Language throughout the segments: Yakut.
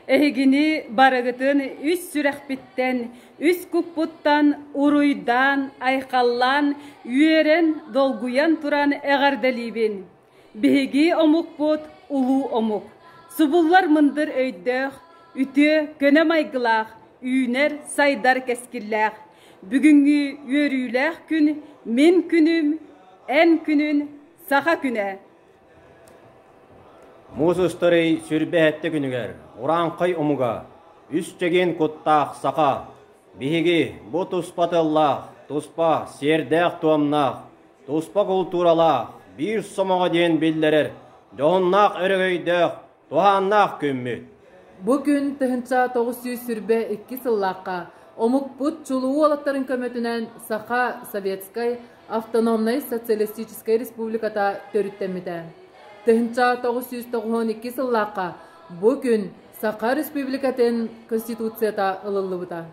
Эһигини барыгытын үс сүрэхпиттэн, үс куппуттан уруйдаан, айхаллаан, үөрэн, долгуйан туран эҕэрдэлиибин. Биһиги омукпут улуу омук. Субуллар мындыр өйдөөх, үтүө, көнө майгылаах, үүнэр, сайдар кэскиллээх. Бүгүҥҥү үөрүүлээх күн мин күнүм, эн күнүн, саха күнэ. Муус устарый сүрбэһэтте күнүгэр урааҥхай омуга, үс чэгиэн куттаах саха, биһиги бу туспа тыллаах, туспа сиэрдээх-туомнаах, туспа култууралаах, биир сомоҕо диэн биллэрэр дьоһуннаах өрөгөйдөөх, туһааннаах күммүт. Бу күн 1922 сыллаахха омукпут чулуу уолаттарын көмөтүнэн Саха Советскай Автономнай Социалистическай Республиката төрүттэммитэ. 1992 сыллаахха бу күн Саха Республикатын Конституцията ылыллыбыта.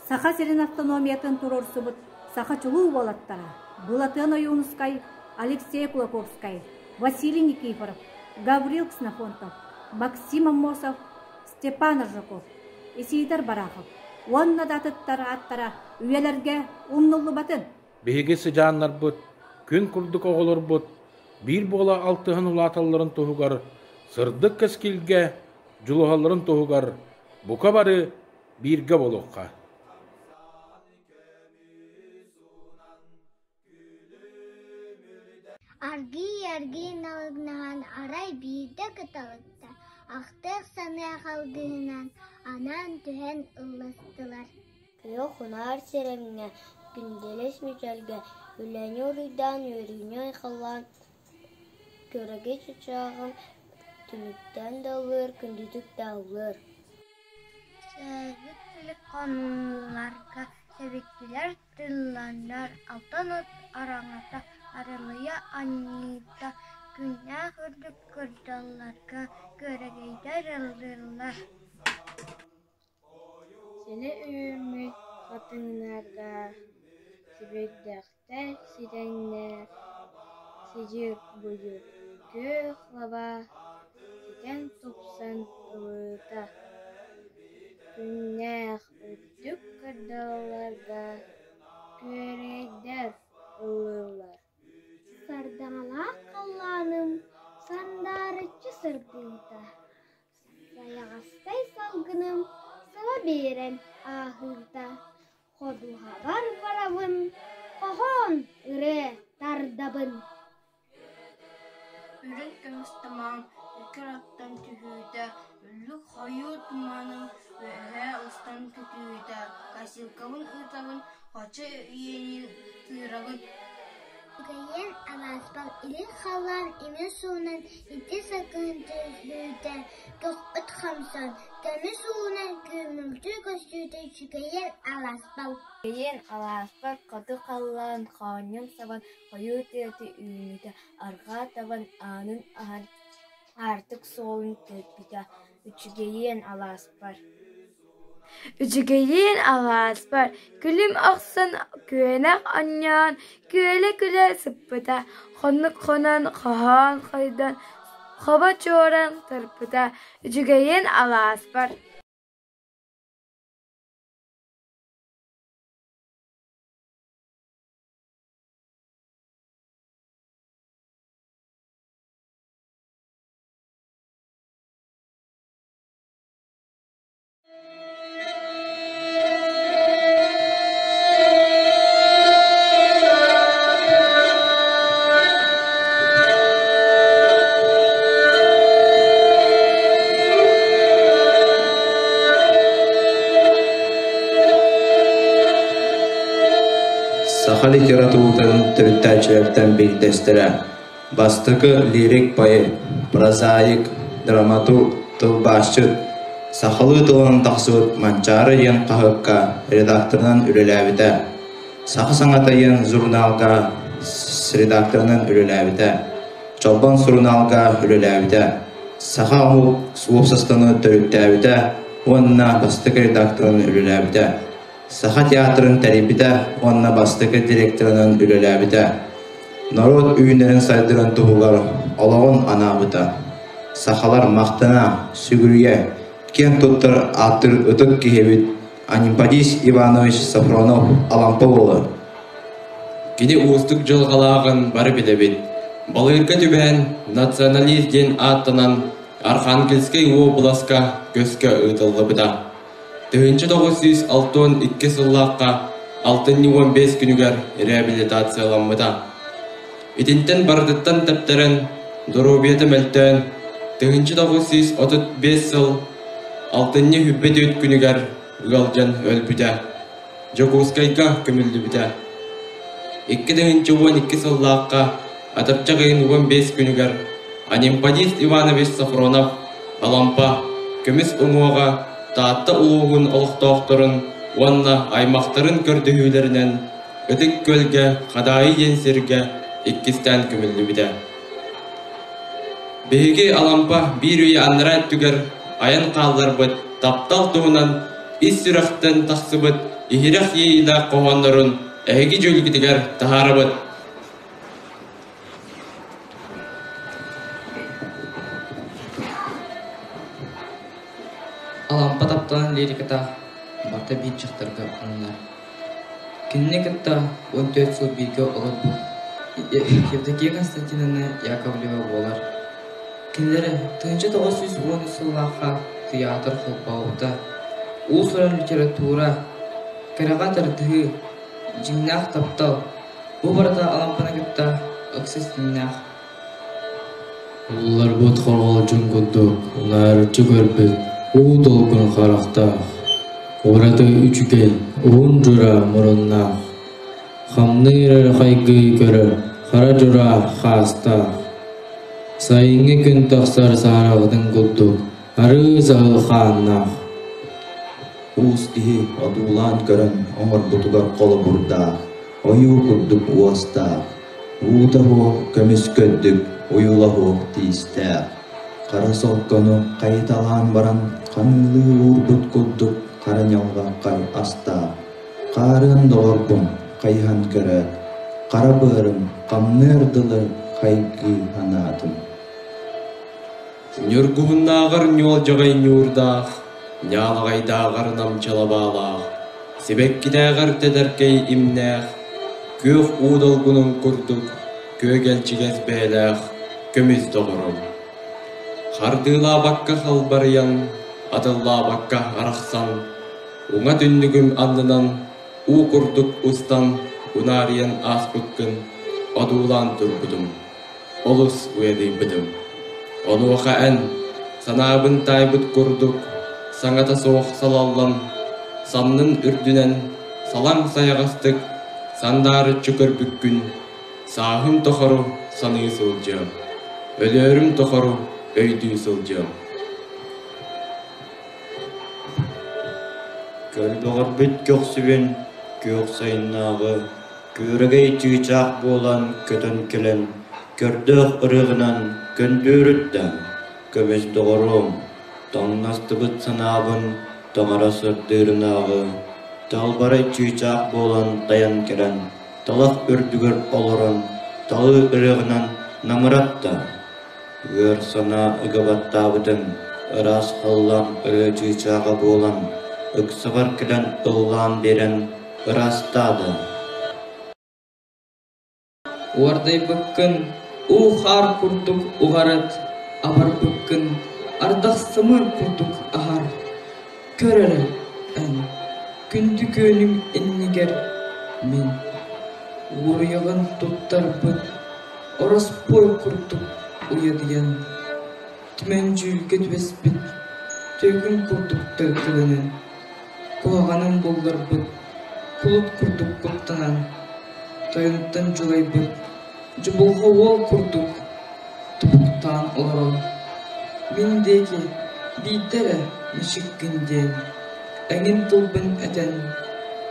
Саха сирин автономиятын туруорсубут саха чулуу уолаттара Былатыан Ойуунускай, Алексей Кулаковскай, Василий Никифоров, Гаврил Ксенофонтов, Максим Аммосов, Степан Аржаков, Исидор Барахов уонна да атыттар ааттара үйэлэргэ умнуллубатын! Биһиги сыдьааннарбыт, күн курдук оҕолорбут биир буола алтыһан улааталларын туһугар сырдык кэскилгэ дьулуһалларын туһугар бука бары бииргэ буолуохха. Аргыый-аргыый налыгнаһан арай биирдэ кыталыкта, ахтыах-саныах алгыһынан анаан түһэн ылластылар. Күөх унаар сирэмҥэ, күндэлэс мичэлгэ, үлэни уруйдаан, үөрүүнү айхаллаан, күөрэгэй чычааҕым түмүктээн да ыллыыр, күндүтүк да ыллыыр. Сээбит силик хонууларга сэбиккилэр тылланнар, алтан от араҥата арылыйа анньыыта, күннээх үрдүк кырдалларга күөрэгэйдэр ыллыыллар. Силэ үүммүт хатыҥнарга сэбирдэхтэр ситэннэр, сидьик-будьук күөх лаба ситэн тупсан ылыыта, күннээх үрдүк кырдалларга күөрэйдэр ыллыыллар. Сардаҥалаах халлааным сандаарыччы сырдыыта, сайаҕастай салгыным саба биэрэн ааһыыта, ходуһабар барабын, хоһоон ырыа тардабын. Үрүҥ көмүс туман өкөр оттон түһүүтэ, үллүк хойуу туманым үөһэ устан көтүүтэ, косилкабын ыытабын, хочо иэнин тыырабын. Үгэйэн алааспар илин халлаан имин суунан ити сакыһын түһүүтэ, көхпүт хамсан, көмүс уунан күөмүлтүү көстүүтэ үчүгэйэн алааспар. Үчүгэйин алааспар хоту халлаан хоонньун сабан хойуу тыаты үүммүтэ, арҕаа табан аанын аһан аартык суолун тэлбитэ, үчүгэйиэн алааспар. Үчүгэйиэн алааспар күлүм охсон күөнэх оонньоон күөлэ-күлэ сыппыта, хонук хонон хоһоон хойдон хобо чуоран турбута, үчүгэйиэн алааспар. Саха литературатын төрүттээччилэртэн биирдэстэрэ, бастакы лирик поэт, прозаик, драматург, тылбаасчыт, сахалыы тылынан тахсыбыт «Манчаары» диэн хаһыакка редакторынан үлэлээбитэ, «Саха саҥата» диэн журналга редакторынан үлэлээбитэ, «Чолбон» сурунаалга үлэлээбитэ, саха омук уопсастыбаны төрүттээбитэ уонна бастакы редакторынан үлэлээбитэ. Саха театрын тэрийбитэ уонна бастакы директорынан үлэлээбитэ. Норуот үүнэрин-сайдарын туһугар олоҕун анаабыта. Сахалар махтана, сүгүрүйэ, киэн туттар ааттыыр ытык киһибит Анемподист Иванович Софронов Алампа буолар. Кини уустук дьылҕалааҕын бары билэбит. Балыырга түбэһэн националист диэн ааттанан Архангельскай уобаласка көскө ыытыллыбыта. 1962 сыллаахха алтынньы 15 күнүгэр реабилитацияламмыта. Итинтэн барытыттан тэптэрэн, доруобуйата мөлтөөн, 1935 сыл алтынньы 24 күнүгэр ыалдьан өлбүтэ. Дьокуускайга көмүллүбүтэ. 2012 сыллаахха атырдьах ыйын 15 күнүгэр Анемподист Иванович Софронов Алампа көмүс уҥуоҕа Таатта улууһун олохтоохторун уонна аймахтарын көрдөһүүлэринэн Ытык Күөлгэ Хадаайы диэн сиргэ иккистээн көмүллүбүтэ. Биһиги Алампа биир үйэ анараа өттүгэр айан хаалларбыт таптал туһунан ис сүрэхтэн тахсыбыт иһирэх иэйиилээх хоһооннорун эһиги дьүүлгүтүгэр таһаарабыт. Алампа тапталын лириката барыта биир дьахтарга ананар. Кинини кытта 14 сыл бииргэ олорбут Евдокия Константиновна Яковлева буолар. Кинилэр 1913 сыллаахха тыйаатыр холбообута. Уус-уран литература, кэрэҕэ тардыһыы, дьиҥнээх таптал бу барыта Алампаны кытта ыкса ситимнээх. Улларбыт хорҕолдьун курдук унаарыччы көрбүт уу долгун харахтаах, ураты үчүгэй, уһун дьураа муруннаах, хамныыр эрэ хайгыы көрөр хара дьураа хаастаах, сайыҥҥы күн тахсар саараҕытын курдук арыы саһыл хааннаах. Уус киһи одуулаан көрөн оҥорбутугар холобурдаах, ойуу курдук уостаах, Уута суох көмүс көрдүк, уйула суох тиистээх, хара солкону хайыталаан баран ханыылыы уурбут курдук хара ньалҕаххай астаах, хаарыан доҕорбун хайыһан көрөөт, хара быарым хамныар дылы хайгыы санаатым. Ньургуһуннааҕар ньуолдьаҕай ньуурдаах, ньаалаҕайдааҕар намчалабаалаах, сибэккитээҕэр тэтэркэй имнээх, күөх уу долгунун курдук күөгэлдьигэс бэйэлээх көмүс доҕорум. Хардыылаабакка халбарыйан, атыллаабакка арахсан, уҥа түннүгүм аннынан уу курдук устан унаарыйан ааспыккын одуулаан турбутум. Олус уйадыйбытым. Онуоха эн, санаабын таайбыт курдук, саҥата суох салаллан, саннын үрдүнэн салаҥ сайаҕастык сандаарыччы көрбүккүн сааһым тухары саныы сылдьыам, өлөөрүм тухары өйдүү сылдьыам. Көлбөҕөрбүт көхсүбүн күөх сайыннааҕы Күөрэгэй чыычаах буолан көтөн кэлэн, көрдөөх ырыаҕынан көндүөрүттэ, көмүс доҕоруом, тоҥностубут санаабын таҥара сырдыырынааҕы, талбарай чыычаах буолан тайан кэлэн, талах үрдүгэр олорон, талыы ырыаҕынан намыратта. Ыар санаа ыга баттаабытын, ыраас халлаан ырыа чыычааҕа буолан, ыксабар кэлэн ыллаан биэрэн ыраастаата. Уордайбыккын уу-хаар курдук уҕарыт, абарбыккын ардах самыыр курдук аһар. Көр эрэ, эн, күндү күөнүҥ иннигэр мин уоруйаҕын туттарбыт ороспуой курдук уйадыйан, түмэн дьүүлгэ түбэспит түөкүн курдук төлкөлөнөн, куһаҕанын булларбыт кулут курдук куттанан, тойонуттан дьулайбыт дьобулҕа уол курдук тобуктаан олорон, мин диэки биирдэ эрэ мичиккин диэн, эҥин тылбын этэн,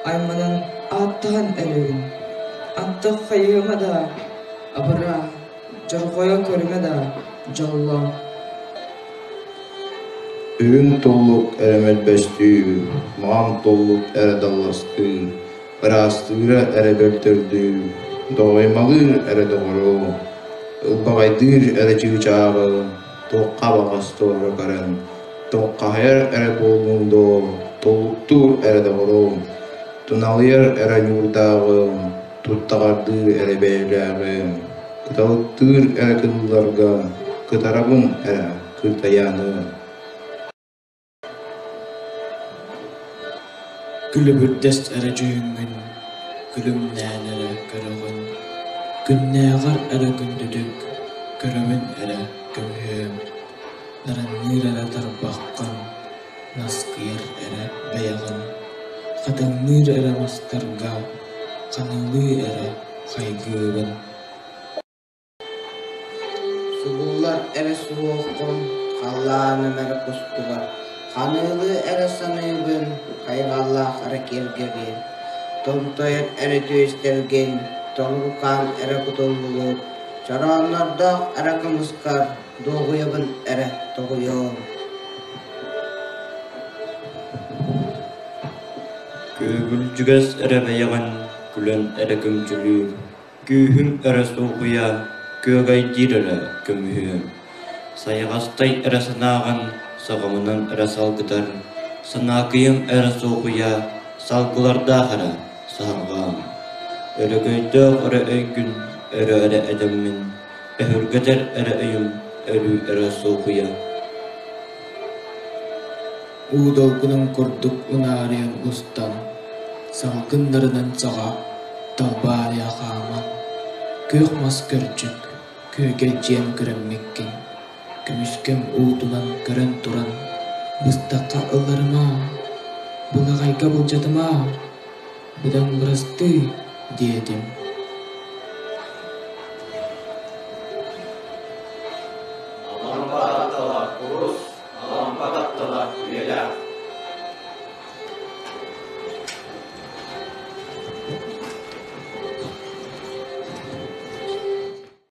айманан ааттаһан эрэбин. Антах хайыама да, абыраа, дьорҕойо көрүмэ да, дьоллоо. Үрүҥ туллук эрэ мөлбөстүү, маҥан туллук эрэ далластыы, ыраастыыра эрэ бөлтөрдүү, доҕоймалыыр эрэ доҕору, ылбаҕайдыыр эрэ чыычааҕы туохха баҕас туора көрөн, Тоҥхаһыйар эрэ буоллуҥ дуо, толуктуур эрэ доҕоруом, туналыйар эрэ ньуурдааҕым, туттаҕардыыр эрэ бэйэлээҕим, кыталыктыыр эрэ кытылларга кытарабын эрэ кыртайааным. Күлүбүрдэс эрэ дьүһүҥҥүн күлүмнээн эрэ көрөҕүн, күннээҕэр эрэ күндүтүк көрөбүн эрэ көмүһүөм, нарынныыр эрэ тарбаххын, наскыйар эрэ бэйэҕин, хатыҥныыр эрэ мастарга ханыылыы эрэ хайгыыбын. Субуллар эрэ суһуоххун, халлааным эрэ кустугар, ханыылыы эрэ саныыбын, хайҕаллаах эрэ киэргэбин, томтойор эрэ түөстэргин, толорукаан эрэ кутуллубут, чорооннордоох эрэ кымыскар дуоһуйабын эрэ тоҕуйуом. Күөгүлдьүгэс эрэ бэйэҕин күлэн эрэ күмдьүлүүр, күүһүм эрэ суохуйа, күөгэйдиир эрэ көмүһүөм. Сайаҕастай эрэ санааҕын саҕамынан эрэ салгытар, санаакыйым эрэ суохуйа, салгылардаах эрэ саһарҕаам. Өрөгөйдөөх эрэ өйгүн өрө эрэ этэммин, өһүргэтэр эрэ өйүм өрүү эрэ суохуйа. Уу долгунун курдук унаарыйан устан, салгыннарынан саҕа талбаарыйа хааман, күөх мас көрдьүк, күөгэлдьийэн көрөммүккүн, көмүскэм уутунан көрөн туран, быстахха ылларыма, былаҕайга былдьатыма, быдан бырастыы диэтим.